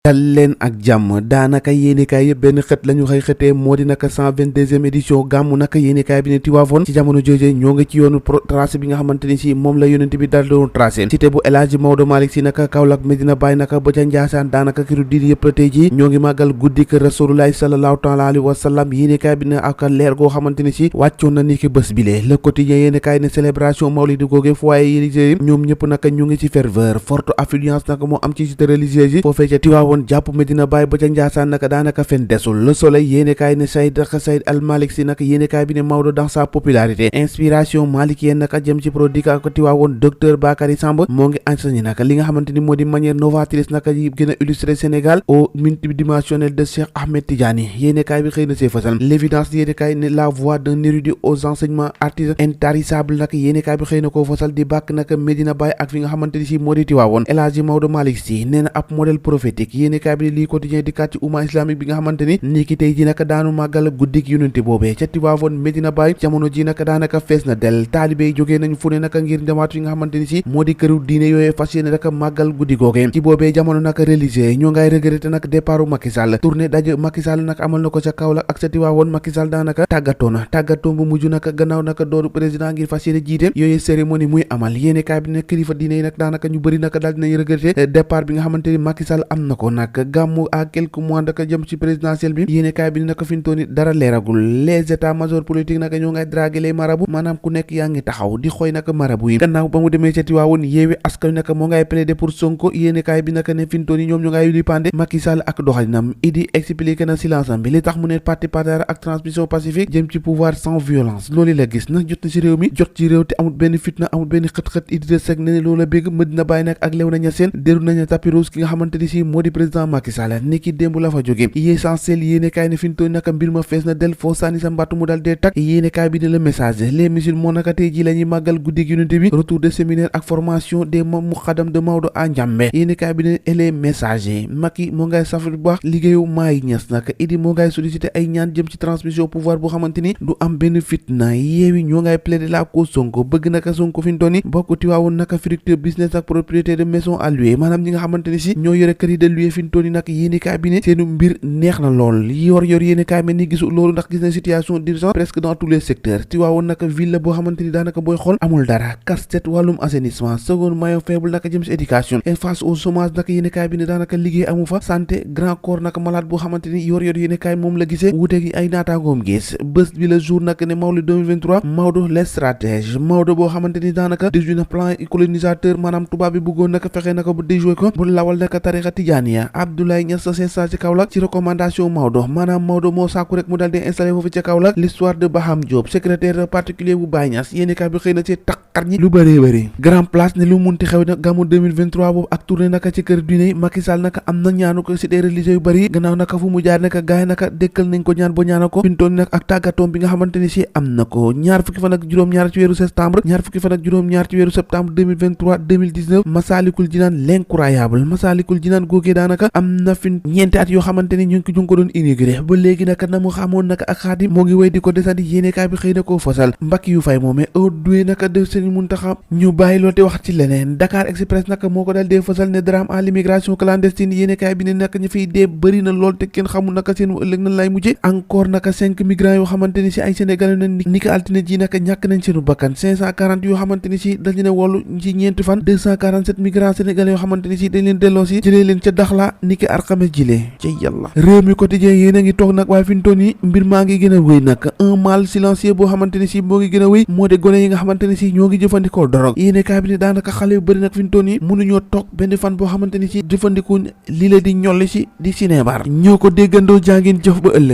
dal leen ak jàmm daanaka yéenekaay yëpp benn xët la ñu xëy xëtee moo di naka 122e édition gàmmu naka yéenekaay bi ne Tivaouane ci jamono jooje ñoo ngi ci yoonu tracé bi nga xamante ni si moom la yonent bi dal doon tracé cité bu El Hadji Maodo Malick si naka Kaolack Medina Baye naka ba ca Njaasaan daanaka kiru diir yëpp la tey ji ñoo ngi màggal guddik Rasulullahi sallallahu taala alayhi wa sallam yéenekaay bi ne ak leer goo xamante ni si wàccoon na ni ki bés bile Le Quotidien yéenekaay ne célébration mawlidi googe foyer religieux yi ñoom ñëpp naka ñu ngi ci ferveur forte affluence naka moo am ci cité religieuse yi foofee ca Tivaouane jàpp Medina Baye ba ca Njaasaan naka daanaka fen desul Le Soleil yéenekaay ne Saïd Al Malick si naka yéenekaay bi ne Maodo dans sa popularité inspiration malikienne naka jëm ci produit ak Tivaouane docteur Bakary Samb moo ngi enseigné naka li nga xamante ni moo di manière novatrice naka yi gën a illustrer Sénégal au multidimensionnel de Cheikh Ahmed Tidiane yéenekaay bi xëy na see fasal l'évidence yéenekaay ne la voix d'un érudit aux enseignements artistes intarissables naka yéenekaay bi xëy na koo fasal di bàkk naka Medina Baye ak fi nga xamante ni si moo di Tivaouane El Hadji Maodo Malick si nee na ab modèle prophétique yéenekaay bi lii quotidien di kat ci umma islamique bi nga xamante ni ki tey ji naka daanu màggal guddik yonente boobee ca Tivaouane Medina Baye jamono ji naka daanaka fees na del taalibe yi jógee nañ fu ne naka ngir demaat fi nga xamante ni si moo di këru diine yooyee fas yéene naka màggal guddi googee ci boobee jamono naka religieux ñoo ngay regretté nag départu Macky Sall tournée daje Macky Sall nag amal na ko ca Kaolack ak ca Tivaouane Macky Sall daanaka tàggatoo bu mujj naka gannaaw naka dooru président ngir fas yéene jiite yooyee cérémonie muy amal yéene kaay bi nag kilifa diine yi nag daanaka ñu bëri naka daal dinañ regretté départ bi nga xamante ni Macky Sall am na ko nag gàmmu à quelques mois naka jëm ci présidentielle bi yéene kaay bi naka fintooni dara leeragul les états majors politiques naka ñoo ngay draguer les marabouts maanaam ku nekk yaa ngi taxaw di xooy naka marabout yi gannaaw ba mu demee ca Tivaouane Yewwi Askan naka moo ngay plaider pour Sonko yéene kaay bi naka ne fintooni ñoom ñoo ngay lipande Macky Sall ak doxalinam Idi expliqué na silence am bi li tax mu ne parti partage ak transmission pacifique jëm ci pouvoir sans violence loolu la gis na jot na ci réew mi jot ci réew te amul benn fitna amul benn xët-xët Idrissa Seck ne loolu la bégg Medina Baye nag ak Léona Niassène déru nañu tapis rouge ki nga xamante ni si moo di président Macky Sall niki démb la fa jóge essentiel yéene kaay ne fintooni naka mbir ma fees na del foo sànni sa mbattu mu dal dee tak yéene kaay bi ne le message les musulmans naka tey ji la ñuy màggal guddi gi unité bi retour de séminaire ak formation des muqaddam de Maodo à Ndiambé yéene kaay bi ne les messagers Macky moo ngay safar bu baax liggéeyu Maay Ñas naka Idi moo ngay sollicité ay ñaan jëm ci transmission pouvoir bu xamante ni du am benn fitna Yewwi ñoo ngay plaider la cause Sonko bëgg naka Sonko fintooni bokk Tivaouane naka fructueux business ak propriété de maison à louer maanaam ñi nga xamante ni si ñoo yore kër yi de louer fintooni naka yéene kaay bi ne seenu mbir neex na lool yor yéene kaay mel ni gisu loolu ndax gis na situation d'urgence presque dans tous les secteurs Tivaouane naka ville la boo xamante ni daanaka booy xool amul dara casse-tête wàllum assainissement second maillon faible naka jëm si éducation et face au chômage naka yéene kaay bi ne daanaka liggéey amu fa santé grand corps naka malade boo xamante ni yor yéene kaay moom la gisee wuute gi ay naataangoom gis bés bi la jour naka ne Mawlid 2023 Maodo les stratèges Maodo boo xamante ni daanaka déjoué na plan colonisateur maanaam tubaab bi bëggoon naka fexe naka bu déjoué ko bu lawal naka tarixa tijaaniya Abdoulaye Niass sa ci Kaolack ci recommandation Maodo maanaam Maodo moo sàkku rek mu dal di installé foofu ca Kaolack l'histoire de Baham Diop secrétaire particulier bu Baye Niass yéeni kaay bi xëy na ci takkar ñi lu bëree bëri grand place ne lu munti xew nag gàmmu 2023 boobu ak tournée naka ci kër diine Macky Sall naka am na ñaanu ko ci des religieux yu bëri gannaaw naka fu mu jaar naka gaay naka dëkkal nañ ko ñaan ba ñaana ko fintoon nag ak tàggatoom bi nga xamante ni si am na ko ñaar fukki fan ak juróom-ñaar ci weeru septembre ñaar fukki fan ak juróom-ñaar ci weeru septembre 2023 2019 Massalikul Jinaan l'incroyable Massalikul Jinaan googee daanaka am na fi ñeenti at yoo xamante ni ñu ngi ko doon inauguré ba léegi naka na mu xamoon naka ak Xaadim moo ngi wéy di ko desandi yéenekaay bi xëy na koo fasal Mbacke yu fay moomee duwee naka de Serigne Mountakha ñu bàyyi loolu te wax ci leneen Dakar Express naka moo ko dal dee fasal ne drame à l'immigration clandestine yéenekaay bi ne naka ñu fiy dee bëri na lool te kenn xamul naka seen ëllëg nan lay mujje encore naka 5 migrants yoo xamante ni si ay sénégalais na ni ko altine ji naka ñàkk nañ seenu bakkan 540 yoo xamante ni si dañu ne wollu ci ñeenti fan 247 migrants sénégalais yoo xamante ni si dañ leen delloo si jëlee leen ca Daxla ni ki alxames jilee ci yàlla réew mi quotidien yéen a ngi toog nag waaye fi mu toll nii mbir maa ngi gën a wéy nag un mal silencieux boo xamante ni si moo ngi gën a wéy moo de gone yi nga xamante ni si ñoo ngi jëfandikoo dorog yéene kaay bi ne daanaka xale yu bëri nag fi mu toll nii mënuñoo toog benn fan boo xamante ni si jëfandikoo li la di ñolli si di sinébar ñoo ko déggandoo jàngin jëf ba ëllëg